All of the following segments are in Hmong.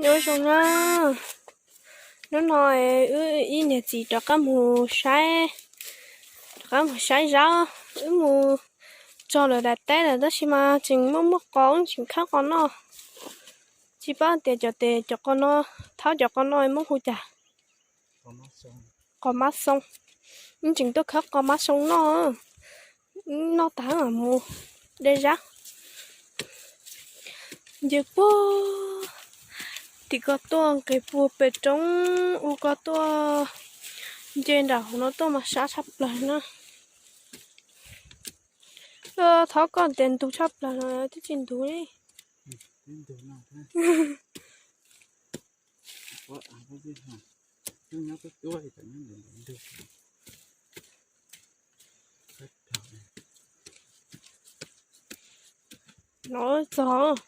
Nyob zoo na, hnub no wb ib niam txiv rov qab mus saib, rov qab mus saib zaub. Wb mus txog lawm daim teb lawm tab sis mas tseem muaj muaj qos, wb tseem khawb qos noj. Tsis paub tias cov tes cov qos no, thaub cov qos no muab hu cas, qos mab xoo. Wb tseem tuaj khawb qos mab xoo noj, noj tas mam mus de zaub. Nce puag tim ko tuaj, nqis puag pem roob ua ko tuaj, nce nram hauv no tuaj mas sab tshaj plaws na. Thov koj tias ntug tshaj plaws no twb tsis ntug li. No txog.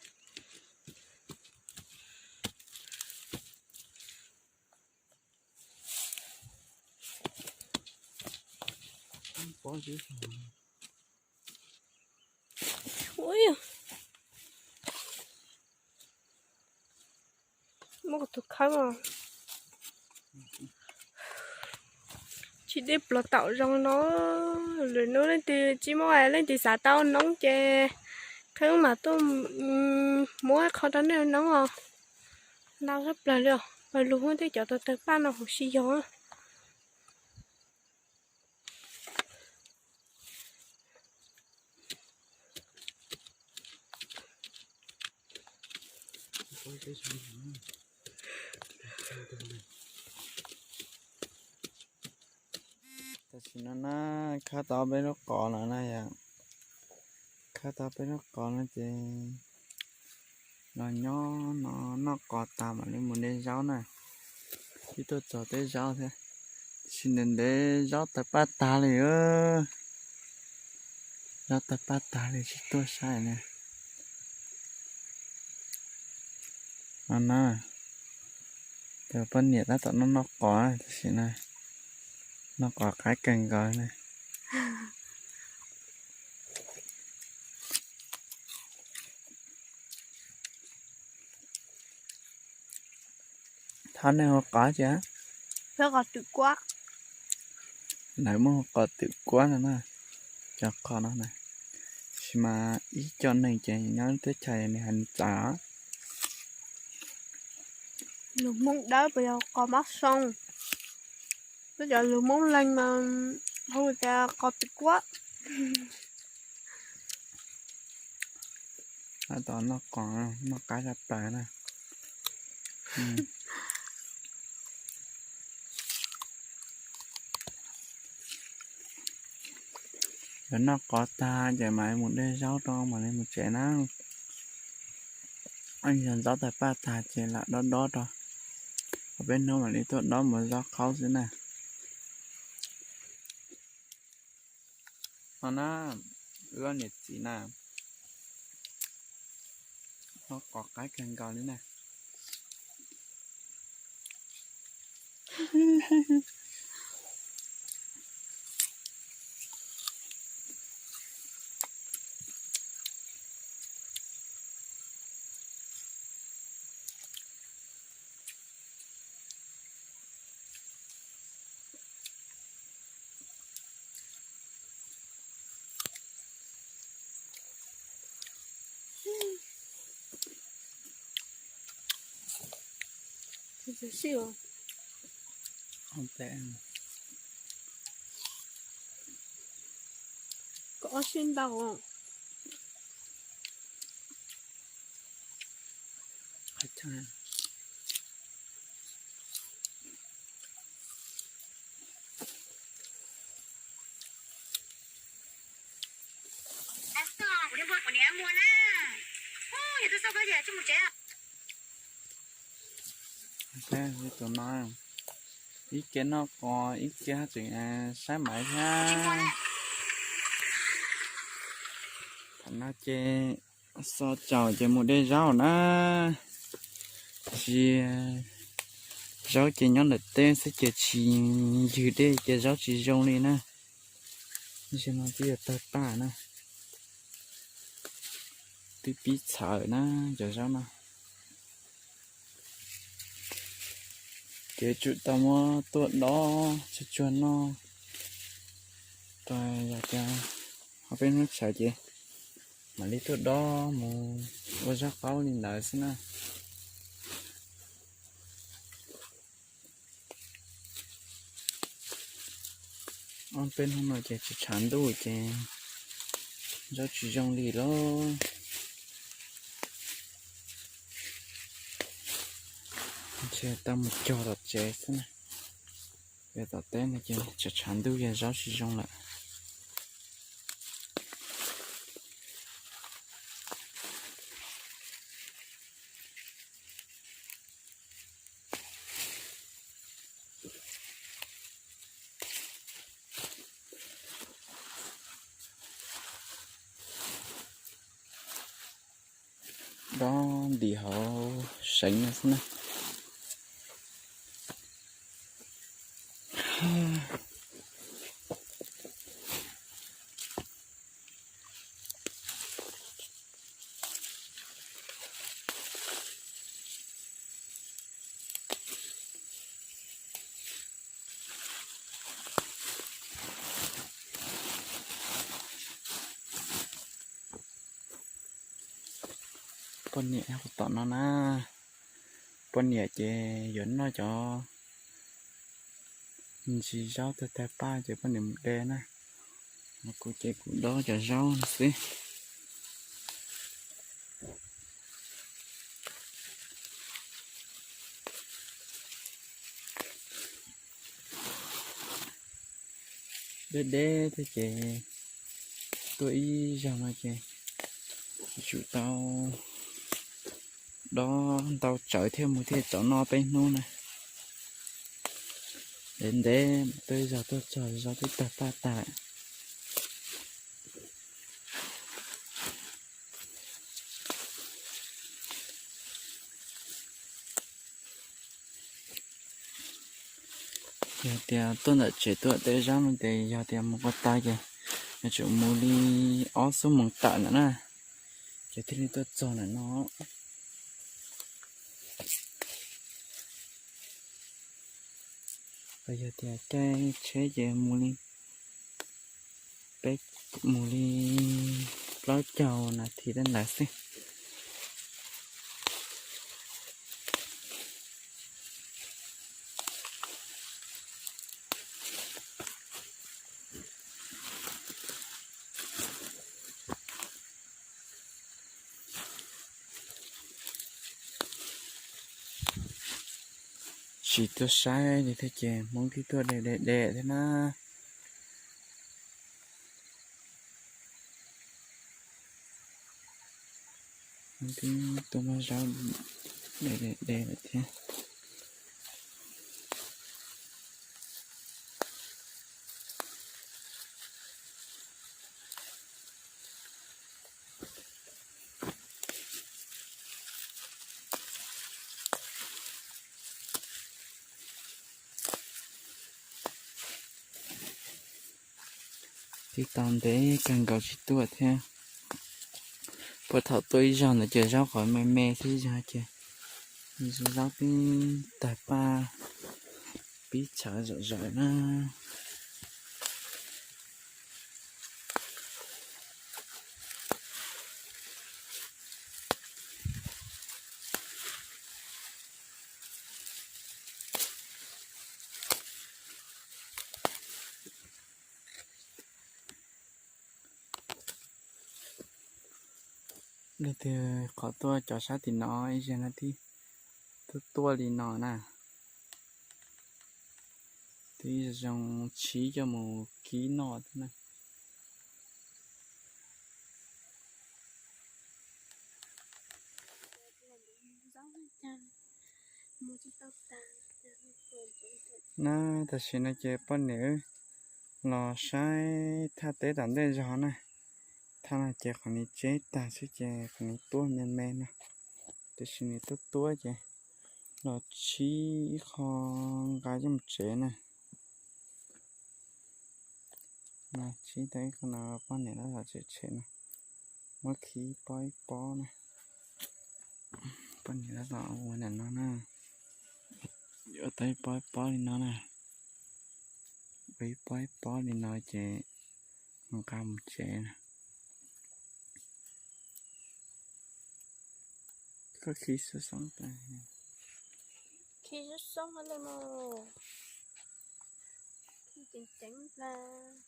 Ui, muab kuv tus khawb os. Tsis dej pluav taum zoo no, lwm hnub leej twg tsis muaj leej twg xav tau noob ces khawb mam tuaj muab qho rau nej noob os. Ntau tshaj plaws li os, pawg lug thiab cov tawg paj no huv si yog. Tam sim no na, khawb tau peb lub qos no na yom. Khawb tau peb lub qos no ces los nyob no noj qos tas mam li mus de zaub na. Twb tuaj txog teb zaub thiab, tab sis ntev ntev zaub tawg paj tag li. Zaub tawg paj tag li tsis tuaj saib na. No na, cov poj niam tab tom noj noj qos tab sis na, noj qos qab kawg nkaus na. Thov nej hu qos cia. Lawv muaj hu qos twm kuab no na, cov qos no na. Tab sis mas ib co neeg ces nyob teb chaws nws hais nws txawv. Lus Hmoob dawb puas yog qos mab xoo? Peb cov lus Hmoob leeg mas hu tias qos twm kuab. Tab tom noj qos, noj qab tshaj plaws na. Yog noj qos tag ces mam mus de zaub rau mam li mus tsev na. Yog zaub tawg paj tag ces lam dob dob rau, ob peb hnub mam li tuaj dob mus zaub qhaub xwb na. No na, wb niam txiv na, noj qos qab kawg nkaus li na. Koj ob sib ntau. Tus no ib ce noj qos ib ce tseem saib maiv thiab. Thaum no ces xo tsaus ces mus de zaub na. Tsis, zaub ces nyob ntawm teb xwb ces tsis ywg dej ces zaub tsis zoo li na. Tam sim no twb yuav tawg paj na, twb pib txhawv na cov zaub no. Ces tsum tau muab tuaj dob tsuag tsuag noj. Yog tias ho peb hnub tsawv ces mam li tuaj dob mus ua zaub qaub li ntawd xwb na. Ob peb hnub no ces tshav ntuj ces zaub tsis zoo li lawm. Ntshe tau mus cog tom tsev xwb na. Tom teb no ces tshav ntuj ces zaub tsis zoo lawm. Dob ntim hauv seev no xwb na. Poj niam nyob tom no na. Poj niam ces yuav noj cov ntsis zaub tag tag paj ces poj niam mus de na. Kuv ces kuv dob cov zaub no xwb. Deb deb thiab ces tuaj ib zaug no ces tsum tau dob ntau tsawv thiaj mus thiaj tau noj peb hnub na. Ntev ntev tuaj ib zaug tuaj txog zaub twb tag paj tag. Yog tias tuaj ntawm tsev tuaj tej zaub no ces yog tias mus ko taw ces yuav tsum mus li ob xuab moos tawm lawm na, ces thiaj li tuaj txog ntawm no. Yog tias caij tsheb ces mus li peb, mus li plaub caug nas this tej ntawd xwb. Tsis tuaj saib li thiab ces Hmoob twb tuaj de de de thiab na. Twb tuaj muab zaub de de de lawm thiab. Twb tau ntev kawg nkaus tsis tuaj thiab. Puag thaum tuaj ib zaug ntawd ces zaub qhov me me xwb, yog ces zaub pib tawg paj, pib tshawv zom zaws na. Leej twg qhov tuaj cov sab tim no ib zaug no twb tuaj tuaj li no na. Twb zoo tshib coj mus kib noj thiab na. Na, tam sim no ces poj niam wb los saib thaj teb tom ntej zog na. Thaj no ces qhov ni tseb tag xwb ces qhov ni tuab me me no. Tiam sis nws tuab tuab ces los tshib ib qho nqa coj mus tsev na. Tshib tau ib qho no poj niam lawv los tsev tshem no, muab khi ib pob ib pob na. Poj niam lawv los ua ntawm no na. Yuav tau ib pob ib pob li no na. Ua ib pob ib pob li no ces nqa mus tsev na. Koj khi xoob xoob tas. Khi xoob xoob li mus. Khi ceev ceev tas.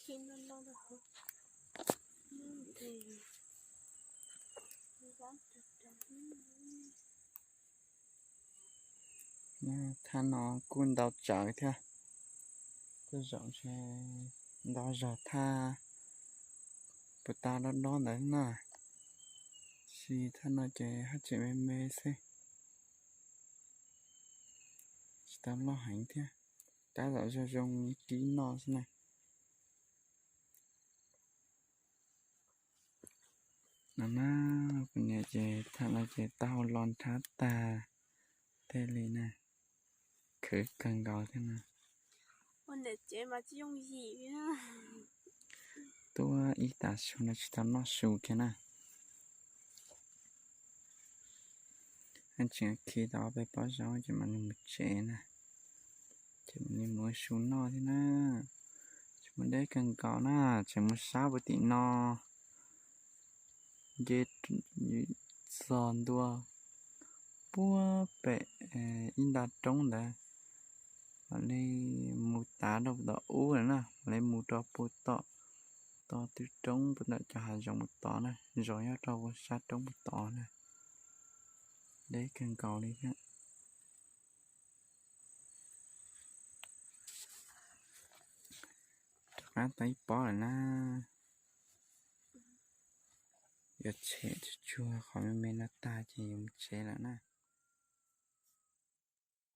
Khi no no. Thaj no kuj ntau tsawv thiab. Tej zaum nce ntau zog thaj puas tas dob dob ntawd na. Tab sis thaj no ces haj tseem me me xwb, tsis tau loj heev thiab. Tab tom zoo zoo kib noj xwb na. No na, kuv niam ces tham no ces taub hau lo nrhab tag tej li na. Khwv kawg nkaus thiab na. Tuaj ib tag su no tsis tau noj su kiag na. Haj tseem khi tau ob peb pob zaub ces mam li mus tsev na. Ces mam li mus ua su noj thiab na. Tseem mus deb kawg nkaus na, tseem mus sab puag tim no. Nce txog ntua puag pem ib nta roob ntawd, mam li mus tav rau puag tom ub lawm na, mam li mus rau puag tom, tom tw roob puag tom cov hav zoov mus tod na, zos nyob rau sab roob puag tod na. Deb kawg nkaus li thiab. Rov qab tau ib pob lawm na. Yuav tshem tsuag tsuag qhov me me no tag ces yuav mus tsev lawm na.